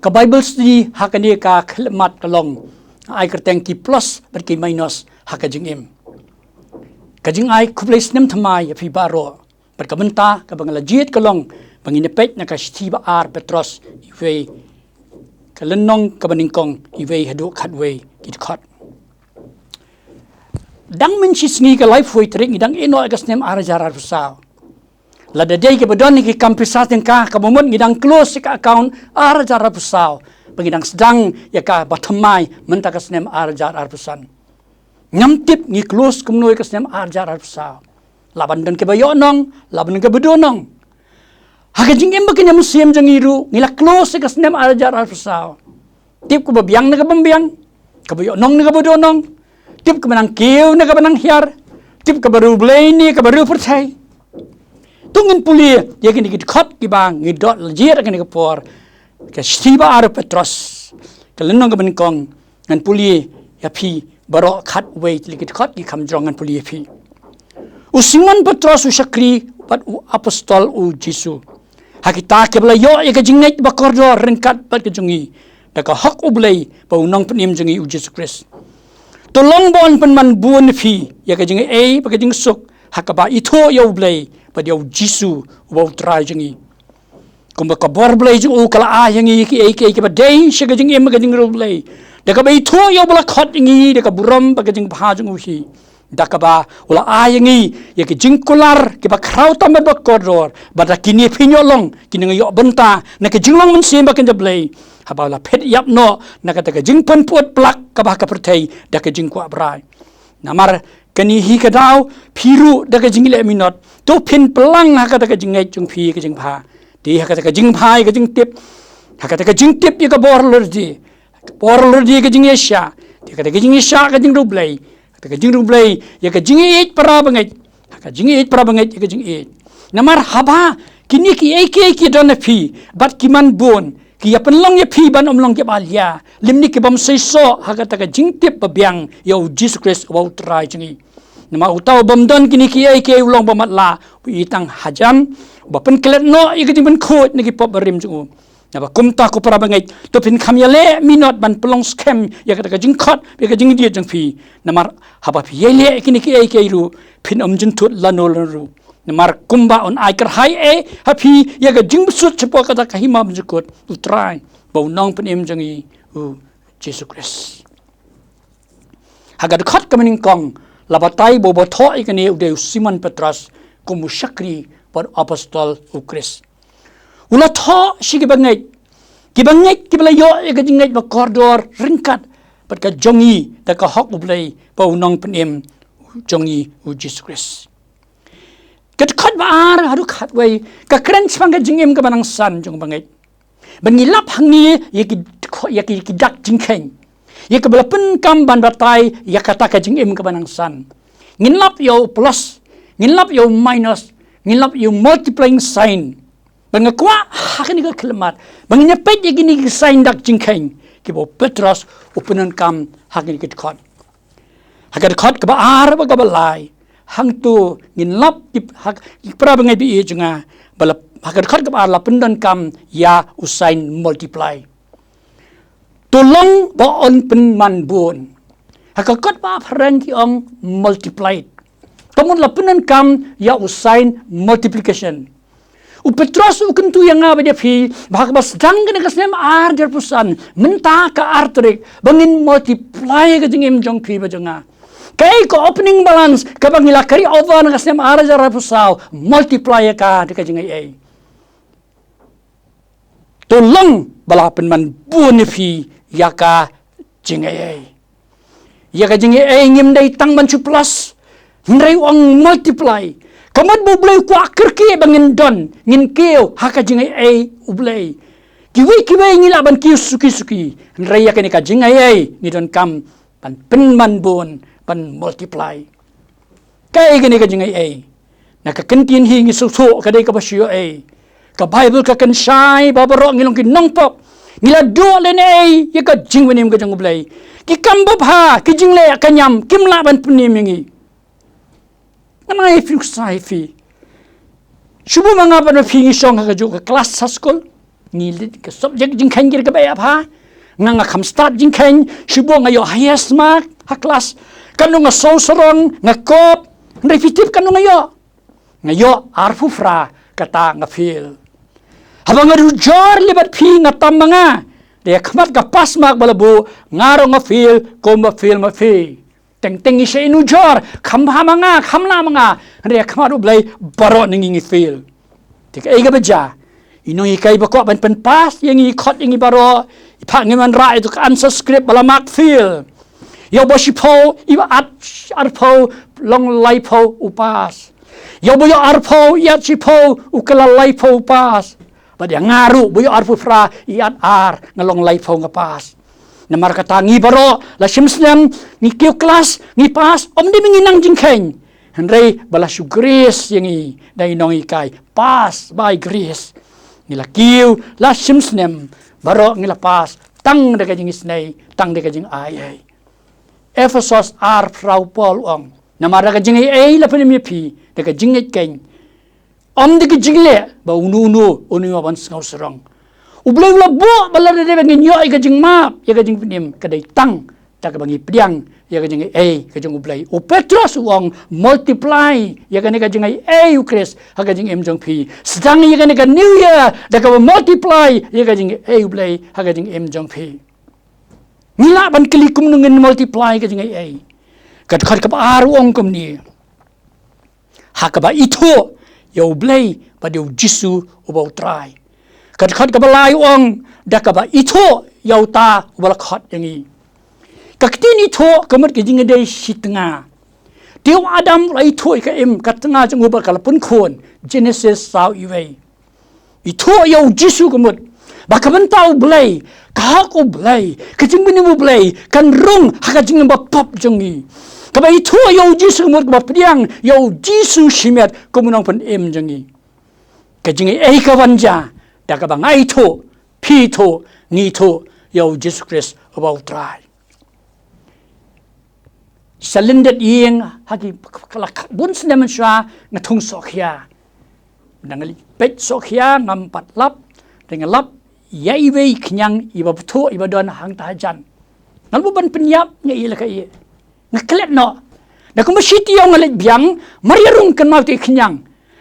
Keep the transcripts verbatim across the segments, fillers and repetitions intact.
Ka Bible study ha kane ka khyllipmat ka long ai kyrteng ki plus bad ki minus ha ka jingim. Ka jingai khublei snem thymmai ïa phi baroh bad ka bynta kaba nga la jied ka long ba ngin ïa peit na ka shithi ba ar Petros, iwei, ka lynnong kaba nyngkong, iwei haduh khatwei ki dkhot. Dang mynshisngi ka laiphew tarik ngi dang ïehnoh ïa ka snem ar hajar arphew saw. Lada dei kiba don ki kam pisa tyngka, kaba mut ngi dang close ïa ka account ar hajar arphew saw, ba ngi dang sdang ïa ka ba thymmai mynta ka snem ar hajar arphew san. Ngam tip ngi close kumno ïa ka snem ar hajar arphew saw. Lah ban don kiba ïoh nong, lah ban don kiba duh nong. Ha ka jingim ba kynja mynsiem jong ngi ruh ngi la close ïa ka snem ar hajar arphew saw. Tip kaba biang ne kaba ym biang, kaba ïoh nong ne kaba duh nong. Tip kaba nang kiew ne kaba nang hiar. Tip kaba riewblei ne kaba riewpyrthei. To ngin pule ïa kine ki dkhot kiba ngi dot la jied ha kane ka por. Ka shithi ba ar Petros, ka lynnong kaba nyngkong, ngan pule ïa phi baroh khatwei tylli ki dkhot ki kham jrong, ngan pule ïa phi. U Simon Petros u shakri bad u apostol u Jisu, ha kita kiba la ïoh ïa ka jingngeit ba kordor ryngkat bad ka jong ngi da ka hok U Blei bad U Nongpynim jong ngi U Jisu Khrist. To long ba yn pynman bun ïa phi ïa ka jingaiei bad ka jingsuk ha kaba ithuh ïa U Blei bad ïa U Jisu uba U Trai jong ngi. Kumba ka bor Blei jong u ka la ai ha ngi kiei kiei kiba dei sha ka jingim ka jingriewblei, da kaba ithuh ïa uba la khot ïa ngi da ka burom bad ka jingbha jong u hi. Da kaba u la ai ha ngi ïa ki jingkular kiba khraw tam bad ba kordor, bad da kine phin ïoh long kine, nga ïoh bynta na ka jinglong mynsiem ba kynja Blei, haba la phet ïap noh na kata ka jingpynput plak kaba ha ka pyrthei da ka jingkwah brai. Namar kane hi ka daw, phi ruh da ka jingleh minot to phin plang ha kata ka jingngeit jong phi ka jingbha. Te ha kata ka jingbha ïa ka jingtip, ha kata ka jingtip ïa ka bor lordie, ka bor lordie ka jingïaishah, te kata ka jingïaishah ka jingriewblei, kata ka jingriewblei ïa ka jingïeit para bangeit, ha ka jingïeit para bangeit ïa ka jingïeit. Namar haba kine kiei kiei ki don ha phi bad ki man bun, ki ïa pynlong ïa phi ban ym long kiba lia lymne ki bym seisoh ha kata ka jingtip ba biang ïa U Jisu Khrist uba U Trai jong ngi. Namar uta u bym don kine kiei kiei u long ba matlah, u i tang hajan, uba pynklet noh ïa ka jingpynkhuid na ki pop barim jong u. Naba kumta ko para bangeit, to phin kham ïaleh minot ban pynlong skhem ïa kata ka jingkhot ïa ka jingïeit jong phi. Namar haba phi ïaleh kine kiei kiei ruh phin ym jynthut lano lano ruh. Namar kumba un ai kyrhai ei ha phi ïa ka jingbsut shapoh kata ka hima bymjukut U Trai bad U Nongpynim jong ngi U Jisu Khrist. Ha ka dkhot kaba nyngkong la batai ba uba thoh ïa kane u dei u Simon Petros kum u shakri bad u apostol U Khrist. U la thoh sha kiba ngeit, kiba ngeit kiba la ïoh ïa ka jingngeit ba kordor ryngkat bad ka jong ngi da ka hok U Blei bad U Nongpynim jong ngi U Jisu Khrist. Ka dkhot ba ar haduh khatwei ka kren shaphang ka jingim kaba nang san jong ba ngeit. Ba ngi lap hangne ïa ki, ïa ki, ki dak jingkheiñ, ïa kaba la pyndonkam ban batai ïa kata ka jingim kaba nang san. Ngin lap ïa u plus, ngin lap ïa u minus, ngin lap ïa u multiplying sign. Ba nga kwah ha kane ka khyllipmat ba ngin ïa peit ïa kine ki sign dak jingkheiñ kiba u Petros u pyndonkam ha kane ka dkhot. Ha ka dkhot kaba ar bad kaba lai, hangto ngin lap ki, ha ki para bangeit ba ïeit jong nga, ba la, ha ka dkhot kaba ar la pyndonkam ïa u sign multiply. To long ba yn pynman bun. Ha ka kot ba phareng ki ong multiplied. Ka mut la pyndonkam ïa u sign multiplication. U Petros u kyntu ïa nga bad ïa phi ba ha kaba sdang kane ka snem ar hajar arphew san, mynta ka ar tarik, ba ngin multiply ka jingim jong phi bad jong nga. Kaei ka opening balance kaba ngi la carry over na ka snem ar hajar arphew saw, multiply ïa ka da ka jingaiei. To long ba la pynman bun ïa phi ïa ka jingaiei. Ïa ka jingaiei ngim dei tang ban shu plus, hynrei u ong multiply. Ka mut ba U Blei u kwah kyrkieh ba ngin don, ngin kiew ha ka jingaiei U Blei. Kiwei kiwei ngi lah ban kiew suki suki, hynrei ïa kane ka jingaiei ngi donkam ban pynman bun, ban multiply. Kaei kane ka jingaiei? Na ka ktien hi ngi sngewthuh ka dei kaba shu ïoh ei. Ka Baibl ka kynshai ba baroh ngi long ki nongpop. Ngi la duh lehnohei ïa ka jingwinim ka jong U Blei. Ki kam babha, ki jingleh ka niam kim lah ban pynim ïa ngi. Ngan ai phi u ksai phi. Shu bun ma nga bad ma phi ngi shong ha kajuh ka klas ha skul. Ngi leit ka subject jingkheiñ ki da kaba ïa pha. Nga nga kham stad jingkheiñ, shibun nga ïoh highest mark ha klas. Katno nga sngewsarong, nga kop. Hynrei phi tip katno nga ïoh? Nga ïoh arphew phra, kata nga fail. Haba nga ujor leh bad phi nga tam ma nga. Da ïa khmat ka pass mark ba la buh, nga ruh nga fail, kumba fail ma phi. Teng teng ngi shah ujor, kham bha ma nga, kham lah ma nga. Hynrei ha khmat U Blei baroh na ngi ngi fail. Te kaei kaba jia? I nonghikai ba kwah ban pynpass ïa ngi, khot ïa ngi baroh. I phah ngi man rah ïa tu ka answer script ba la mark fail. Ïa uba shiphew, i ba at arphew, long laiphew u pass. Ïa uba ïoh arphew, i at shiphew, u kylla laiphew u pass. Bad ïa nga ruh, ba ïoh arphew phra, i at ar, nga long laiphew nga pass. Namar kata ngi baroh, la shim snem, ngi kiew klas, ngi pass, ym dei ba ngi nang jingkheiñ. Hynrei ba la shu grace ïa ngi, da i nonghikai, pass by grace. Ngi la kiew, la shim snem, baroh ngi la pass, tang da ka jingisynei, tang da ka jingai ei. Ephesos ar phra u Paul u ong. Namar da ka jingaiei la pynim ïa phi, da ka jingngeit keiñ. Ym da ka jingleh, ba uno uno, uno uno ban sngewsarong. U Blei u la buh, ba lada dei ba ngin ïoh ïa ka jingmap, ïa ka jingpynim, ka dei tang da kaba ngi pdiang ïa ka jingaiei ka jong U Blei. U Petros u ong, multiply ïa kane ka jingaiei U Khrist ha ka jingim jong phi. Sdang ïa kane ka New Year da kaba multiply ïa ka jingaiei U Blei ha ka jingim jong phi. Ngi lah ban kylli kumno ngin multiply ka jingaiei. Ka dkhot kaba ar u ong kumne. Ha kaba ithuh ïa U Blei bad ïa U Jisu uba U Trai. Ka dkhot kaba lai u ong da kaba ithuh ïa uta uba la khot ïa ngi. Ka ktien ithuh ka mut ka jingïadei shi tnga. Te u Adam u la ithuh ïa ka im, ka tnga jong u bad ka la pynkhun. Genesis saw uwei. Ithuh ïa U Jisu ka mut ba ka bynta U Blei, ka hok U Blei, ka jingpynim U Blei kan rung ha ka jingim ba pop jong ngi. Kaba ithuh ïa U Jisu ka mut kaba pdiang ïa U Jisu shimet kum u nongpynim jong ngi. Ka jingaiei ka wan jia da kaba nga ithuh, phi ithuh, ngi ithuh ïa U Jisu Khrist uba U Trai. Sa lyndet ïing ha ki, ka la bun snem mynshuwa nga thung sohkhia. Nga leit peit sohkhia, ngam pat lap, te nga lap ïa iwei i khñiang iba bthuh iba don hangta hajan. Nga la buh ban pynïap, nga ïeh la ka ïeh. Nga klet noh. Da kumba shi taïew nga leit biang, mar ïa rung kynmaw te i khñiang.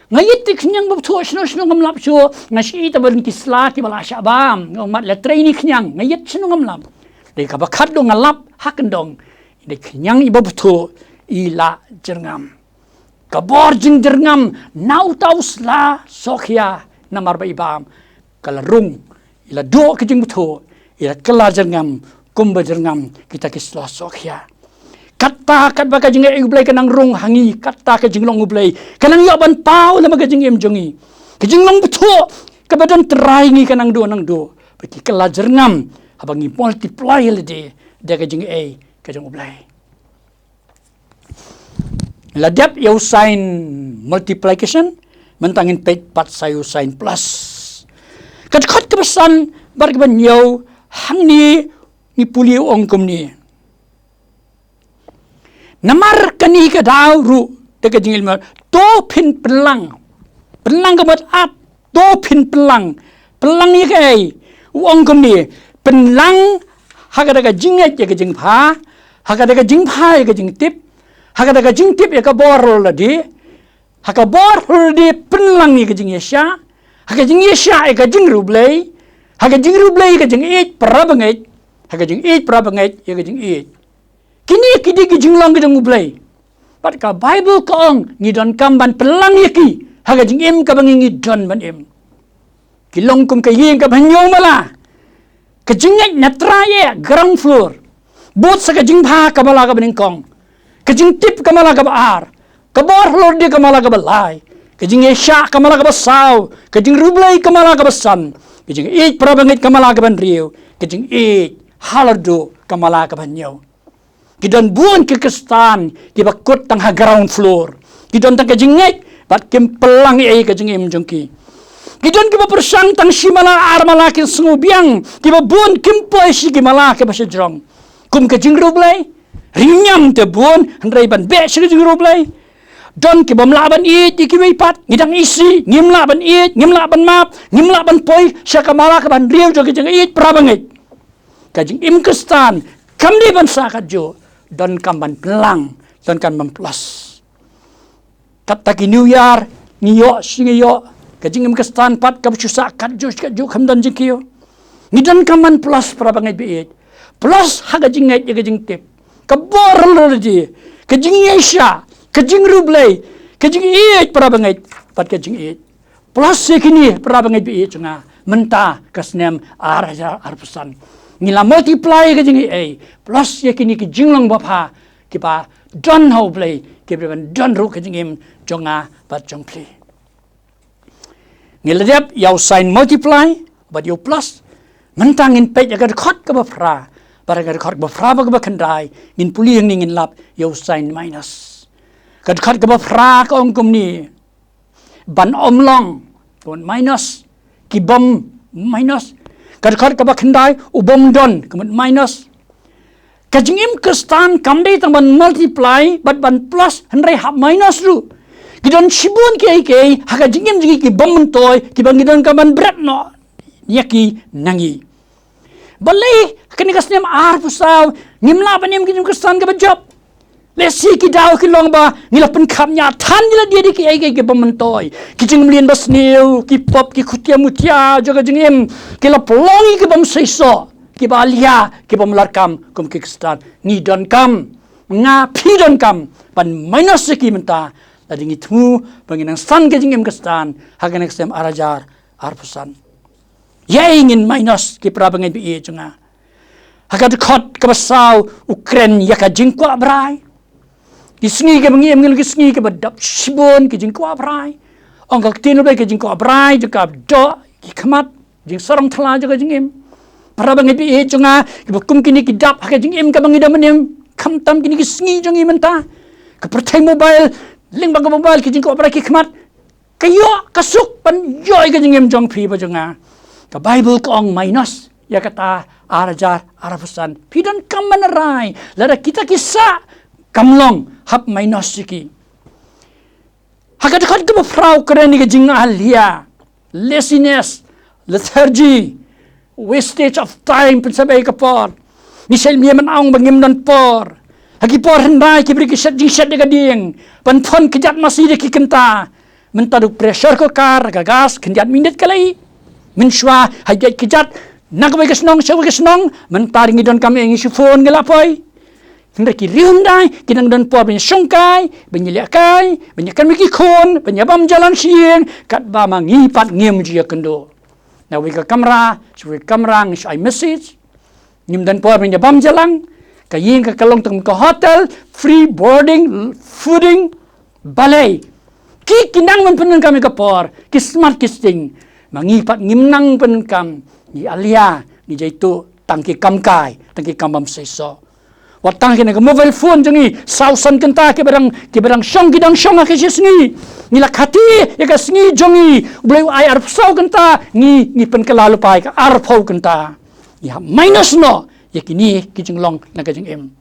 Nga ïeit te i khñiang ba bthuh shano shano ngam lap shuh, nga shu ïeit ba don ki sla kiba la shah bam, nga ong mat la trei ïa i khñiang, nga ïeit shano ngam lap. Dei kaba khatduh nga lap ha kyndong, dei i khñiang iba bthuh i la jyrngam. Ka bor jingjyrngam na uta u sla sohkhia namar ba i bam, ka la rung, i la duh ka jingbthuh, i la kylla jyrngam kumba jyrngam kita ki sla sohkhia. Kata katba ka jingaiei U Blei ka nang rung ha ngi, kata ka jinglong U Blei ka nang ïoh ban paw lem ha ka jingim jong ngi. Ka jinglong bthuh kaba don trai ngi ka nang duh, nang duh. Ba ki kylla jyrngam haba ngi multiply lade da ka jingaiei ka jong U Blei. La dep ïa u sign multiplication, mynta ngin peit pat sa ïa u sign plus. Ka dkhot kaba san bad kaba hynñiew hangne ngi pule u ong kumne. Namar kane ka daw ruh da ka jingim, to phin pynlang. Pynlang ka mut at, to phin pynlang. Pynlang ïa kaei? U ong kumne, pynlang ha kata ka jingngeit ïa ka jingbha, ha kata ka jingbha ïa ka jingtip, ha kata ka jingtip ïa ka bor halor lade, ha ka bor halor lade pynlang ïa ka jingïashah, ha ka jingïashah ïa ka jingriewblei, ha ka jingriewblei ïa ka jingïeit para bangeit, ha ka jingïeit para bangeit ïa ka jingïeit. Kine ki dei ki jinglong ki jong U Blei. Bad ka Baibl ka ong ngi donkam ban pynlang ïa ki ha ka jingim kaba ngi, ngi don ban im. Ki long kum ka ïing kaba hynñiew mala. Ka jingngeit na trai eh, ground floor. Bud sa ka jingbha ka mala kaba nyngkong. Ka jingtip ka mala kaba ar. Ka bor halor lade ka mala kaba lai. Ka jingïashah ka mala kaba saw. Ka jingriewblei ka mala kaba san. Ka jingïeit para bangeit ka mala kaba hynriew. Ka jingïeit halor duh ka mala kaba hynñiew. Ki don bun ki Khristan kiba kut tang ha ground floor. Ki don tang ka jingngeit bad kim pynlang ei ei ka jingim jong ki. Ki don kiba pyrshang tang shi mala ar mala, ki sngew biang, kiba bun kim poi sha ki mala kiba shajrong. Kum ka jingriewblei, riewniam te bun, hynrei ban beh sha ka jingriewblei. Don ki bym lah ban ïeit ïa kiwei pat, ngi dang ïeit, ngim lah ban ïeit, ngim lah ban map, ngim lah ban poi sha ka mala ka ban riew jong ka jingïeit para bangeit. Ka jingim Khristan kam dei ban sah katjuh, donkam ban pynlang, donkam ban plus. Kata ki New Year ngi ïoh shi ngi ïoh, ka jingim Khristan pat kaba shu sah katjuh katjuh kam don jingkiew. Ngi donkam ban plus para bangeit ba ïeit. Plus ha ka jingngeit ïa ka jingtip, ka bor lynti, ka jingïaishah, ka jingriewblei, ka jingïeit para bangeit, bad ka jingïeit. Plus ïa kine para bangeit ba ïeit jong nga, mynta ka snem ar hajar arphew san, ngi la multiply ka jingïeit, plus ïa kine ki jinglong bapha kiba don ha U Blei, kiba don ruh ka jingim jong nga bad jong phi. Ngi la dep ïa u sign multiply bad ïa u plus. Mynta ngin peit ïa ka dkhot kaba phra, bad ïa ka dkhot kaba phra bad kaba khyndai, ngin pule hangne ngin lap ïa u sign minus. Ka dkhot kaba phra ka ong kumne: ban ym long, ka mut minus, ki bym, minus. Ka dkhot kaba khyndai, u bym don, ka mut minus. Ka jingim Khristan kam dei tang ban multiply bad ban plus, hynrei hap minus ruh. Ki don shibun kiei kiei ha ka jingim jong ngi ki bym myntoi, kiba ngi donkam ban bret noh ïa ki na ngi. Balei ha kane ka snem arphew saw ngim lah ban im ka jingim Khristan kaba jop? Lehse ki daw ki long ba ngi la pynkhap ñiah than, ngi la dei da kiei kiei ki bym myntoi. Ki jingmlien basniew, ki pop, ki khutia mutia jong ka jingim, ki la pynlong ïa ki bym seisoh, kiba alia, ki bym larkam kum ki Khristan. Ngi donkam, nga phi donkam ban minus ïa ki mynta, lada ngi thmu ba ngin nang san ka jingim Khristan ha kane ka snem ar hajar arphew san. Ïa ngin minus, ki para bangeit ba ïeit jong nga. Ha ka dkhot kaba saw u kren ïa ka jingkwah brai. Ki sngi kiba ngi im ngi long ki sngi kiba dap shibun ki jingkwah brai. Ong ka ktien U Blei, ka jingkwah brai jong ka doh ki khmat, jingsarong thala jong ka jingim. Para bangeit ba ïeit jong nga, kiba kum kine ki dap ha ka jingim kaba ngi dang im, khamtam kine ki sngi jong ngi mynta. Ka pyrthei mobile, lyngba ka mobile, ki jingkwah brai ki khmat, ka ïoh ka suk ban ïoh ïa ka jingim jong phi bad jong nga. Ka Baibl ka ong minus ïa kata ar hajar arphew san. Phi donkam ban rai, lada kita ki sah kam long, hap minus ïa ki. Ha ka dkhot kaba phra u kren ïa ka jingalia, laziness, lethargy, wastage of time, pynsaphriang ka por. Ngi shait mih ban ong ba ngim don por. Ha ki por hyndai ki briew ki shet jingshet da ka dieng, ban thon kjat masi da ki kynta. Mynta da u pressure cooker, ka gas, khyndiat minit ka la ih. Mynshuwa ha ïaid kjat na kawei ka shnong sha kawei ka shnong, mynta ngi donkam ïa ngi shu phone ngi la poi. Hynrei ki riew hyndai ki dang don por ban ïashong kai, ban ïalehkai, ban ïakynmaw ki khun, ban ïabam jalan sha ïing, katba ma ngi pat ngim ju ïakynduh. Na kawei ka kamra sha kawei ka kamra ngi shu ai message. Ngim don por ban ïabam jalan. Ka ïing ka long tang ka hotel, free boarding, fooding. Balei? Ki, ki nang ban pyndonkam ïa ka por, ki smat ki sting. Ma ngi pat ngim nang pyndonkam, ngi alia, ngi jaituh tang ki kam kai, tang ki kam bym seisoh. Wat tang kine ka mobile phone jong ngi, saw san kynta kiba dang, kiba dang shong, ki dang shong ha ka shi sngi. Ngi la khati ïa ka sngi jong ngi, U Blei u ai arphew saw kynta, ngi, ngi pynkylla lypa ïa ka arphew kynta. Ïa minus noh ïa kine ki jinglong na ka jingim.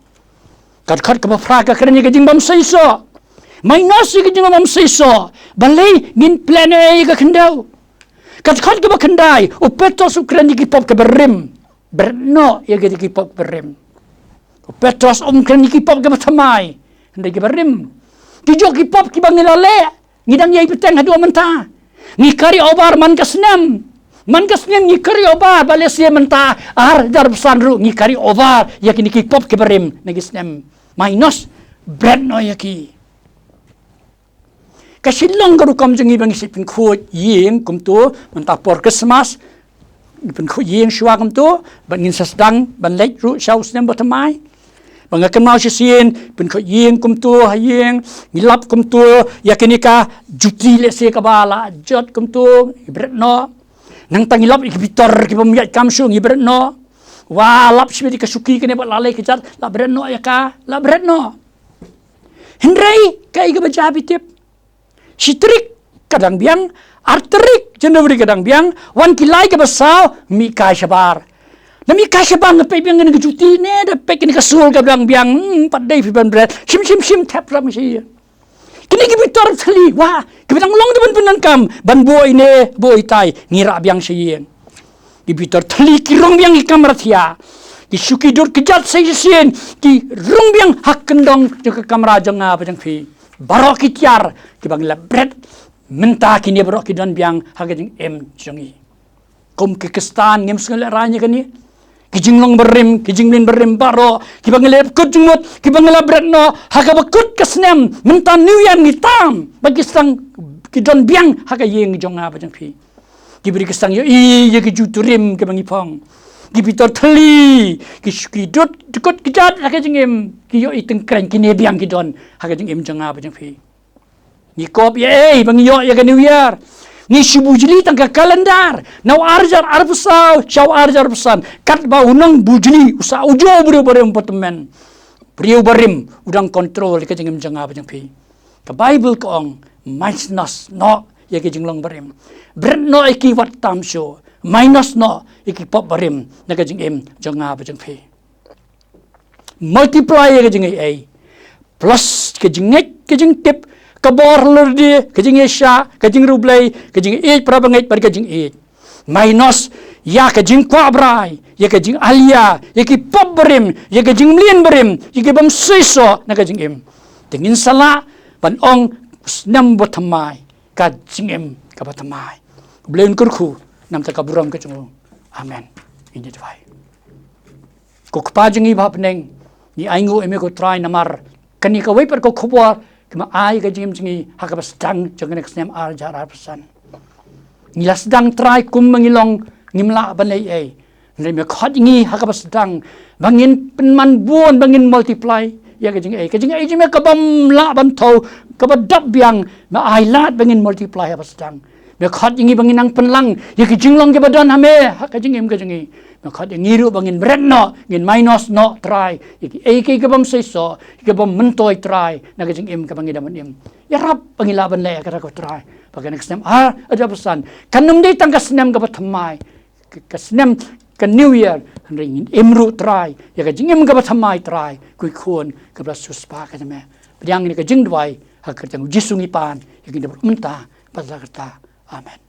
Ka dkhot kaba phra ka kren ïa ka jingbymseisoh. Minus ïa ka jingbymseisoh. Balei? Ngin plan ïa ka khyndew. Ka dkhot kaba khyndai, u Petros u kren ïa ki pop kiba rim. Bret noh ïa ki pop kiba rim. U Petros um kren ïa ki pop kiba thymmai, hynrei kiba rim. Ki jong ki pop kiba ngi la leh, ngi dang ïai bteng haduh mynta. Ngi carry over man ka snem. Man ka snem ngi carry over, ba lehse mynta ar hajar arphew san ruh ngi carry over ïa kine ki pop kiba rim na ki snem. Minus, bret noh ïa ki. Ka shu long ka rukom jong ngi ba ngi shu pynkhuid ïing kumto, mynta por Christmas ngi pynkhuid ïing shuwa kumto, bad ngin sa sdang ban leit ruh sha u snem ba thymmai. Ba nga kynmaw shisien, pynkhuid ïing kumto ha ïing, ngi lap kumto ïa kane ka juti lehse kaba la jot kumto, ngi bret noh. Nangta ngi lap ïa ki bitor kiba ym ïaid kam shuh, ngi bret noh. Wa, lap shibit ïa ka shuki kane ba la leh kjat, la bret noh ïa ka, la bret noh. Hynrei kaei kaba jia phi tip? Shi tarik ka dang biang, ar tarik January ka dang biang, wan ki lai kiba saw, mih kai shabar. Da mih kai shabar nga peit biang kane ka juti ne, da peit kane ka sur kaba dang biang, hmm, pat dei phi ban bret, shim shim shim thep rap shi. Kine ki bitor thylli, wa, ki ba dang long da ban pyndonkam, ban buh ine, buh itai, ngi rah biang sha ïing. Ki bitor thylli ki rung biang ki kamra thiah. Ki shu ki dud kjat sa shisien, ki rung biang ha kyndong jong ka kamra jong nga bad jong phi. Baroh ki tiar, ki ba ngi la bret, mynta kine baroh ki don biang ha ka jingim jong ngi. Kum ki Khristan ngim sngewlehrain ïa kane. Ki jinglong barim, ki jingmlien barim baroh, ki ba ngi la kut jingmut, ki ba ngi la bret noh, ha kaba kut ka snem, mynta New Year ngi tam, ba ki sdang, ki don biang ha ka ïing jong nga bad jong phi. Ki briew ki sdang ïohi ïa ki juturim ki ba ngi phong. Ki bitor thylli, ki shu ki dud, kut kjat ha ka jingim, ki ïohi tyngkreiñ kine biang ki don ha ka jingim jong nga bad jong phi. Ngi kop ïa ei ba ngi ïoh ïa ka New Year. Ngi shu bujli tang ka calendar. Na u ar hajar arphew saw sha u ar hajar arphew san, katba u nongbujli u sah u juh u briew barim bad tymmen. Briew barim u dang control ïa ka jingim jong nga bad jong phi. Ka Baibl ka ong, minus noh ïa ki jinglong barim. Bret noh ïa ki wat tam shuh. Minus noh ïa ki pop barim na ka jingim jong nga bad jong phi. Multiply ïa ka jingaiei. Plus ka jingngeit, ka jingtip, ka bor lurdi, ka jingïaishah, ka jingriewblei, ka jingïeit para bangeit bad ka jingïeit. Minus ïa ka jingkwah brai, ïa ka jingalia, ïa ki pop barim, ïa ka jingmlien barim, ïa ki bym seisoh na ka jingim. Te ngin sa lah ban ong, snem ba thymmai, ka jingim kaba thymmai. Blei un kyrkhu namar ka burom ka jong u. Amen. Ngin ïa duwai. Ko Kpa jong ngi ba ha bneng, ngi ainguh ïa me ko Trai namar kane kawei pat ka khubor kaba ai ka jingim jong ngi ha kaba sdang jong kane ka snem ar hajar arphew san. Ngi la sdang Trai kum ba ngi long, ngim lah ban leh ei. Hynrei me khot ïa ngi ha kaba sdang ba ngin pynman bun, ba ngin multiply ïa ka jingaiei. Ka jingaiei jong me kabym lah ban thew, kaba dap biang, me ai lad ba ngin multiply ha kaba sdang. Me khot ïa ngi ba ngin nang pynlang ïa ki jinglong kiba don ha me ha ka jingim ka jong ngi. Me khot ïa ngi ruh ba ngin bret noh, ngin minus noh Trai ïa kiei kiei kibym seisoh, kibym myntoi Trai na ka jingim kaba ngi dang im. Ïarap ba ngi lah ban leh ïa kata ko Trai. Ba kane ka snem ar hajar arphew san kan ym dei tang ka snem kaba thymmai, ka, ka snem, ka New Year, hynrei ngin im ruh Trai ïa ka jingim kaba thymmai Trai, ko Khun kaba la siewspah ka jong me. Pdiang ïa ka jingduwai ha ka kyrteng u Jisu ngi pan, ïa ka jingduwai mynta bad la ka rta. Amen.